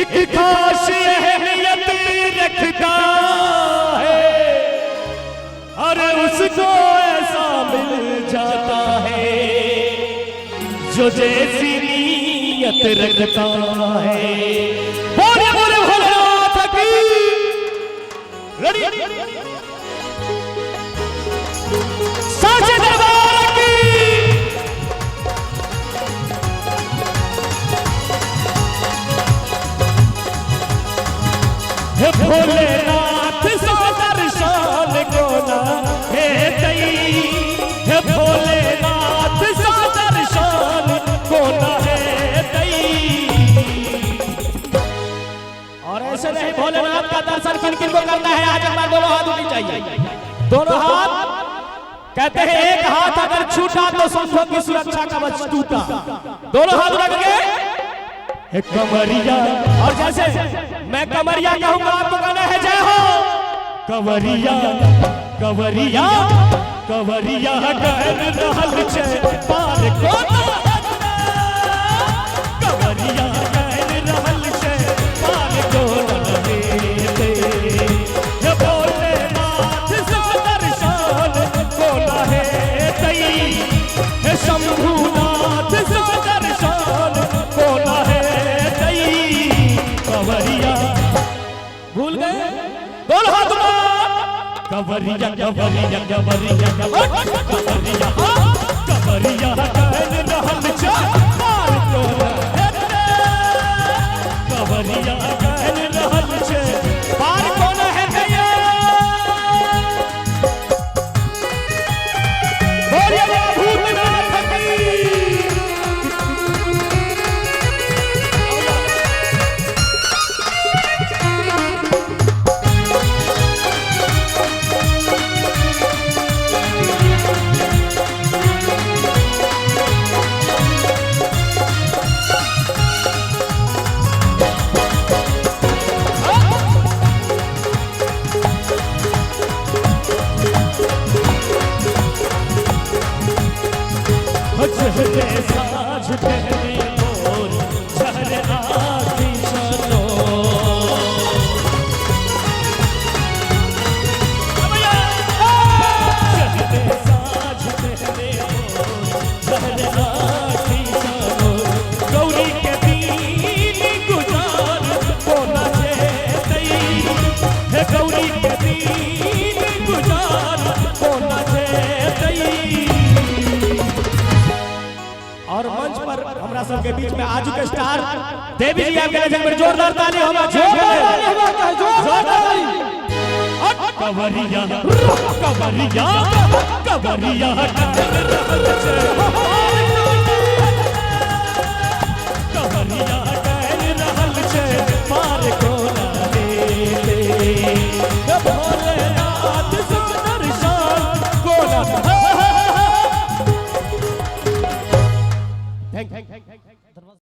एक खास अहमियत रखता है और उसको ऐसा मिल जाता है जो जैसी नीयत रखता है। बोले बोले भोलेनाथ की। रेडी साचे दरबार की। हे भोलेनाथ सो दर्शन को ना हे तई, हे भोलेनाथ सो दर्शन को ना हे तई। और ऐसे नहीं, भोलेनाथ का दर्शन किन किन को करना है आज एक बार दोनों हाथ उठनी चाहिए, दोनों हाथ। कहते हैं एक हाथ अगर छूटा तो समझो की सुरक्षा का कवच टूटा। दोनों हाथ उठा करके कमरिया, और जैसे मैं कमरिया कहूंगा आपको कहना है जय हो। कवरिया कवरिया कवरिया कह रहल छै पार कोना हेतै, कवरिया कह रहल छै पार कोना हेतै, हे भोलेनाथ सो दर्शन कोना हेतै, हे शंभुनाथ सो दर्शन कोना हेतै। कवरिया भूल गए, दोनों हाथ उठा। कवरिया कवरिया कवरिया कवरिया कवरिया कह रहल छै पार कोना हेतै, कवरिया कह रहल छै पार कोना हेतै। बोलिए भूतनाथ की। चहरे साझ पहने मोर चहरे आखी चलो, चहरे साझ पहने मोर चहरे आखी चलो, गौरी के दीन गुजार कोना जेतै, हे गौरी के दीन गुजार कोना जेतै। और मंच पर हमरा सबके बीच में आजू के स्टार देवी जी आबि गेल छथि, जोरदार ताली होना चाहिए, जोरदार ताली। कवरिया कवरिया कवरिया कह रहल छै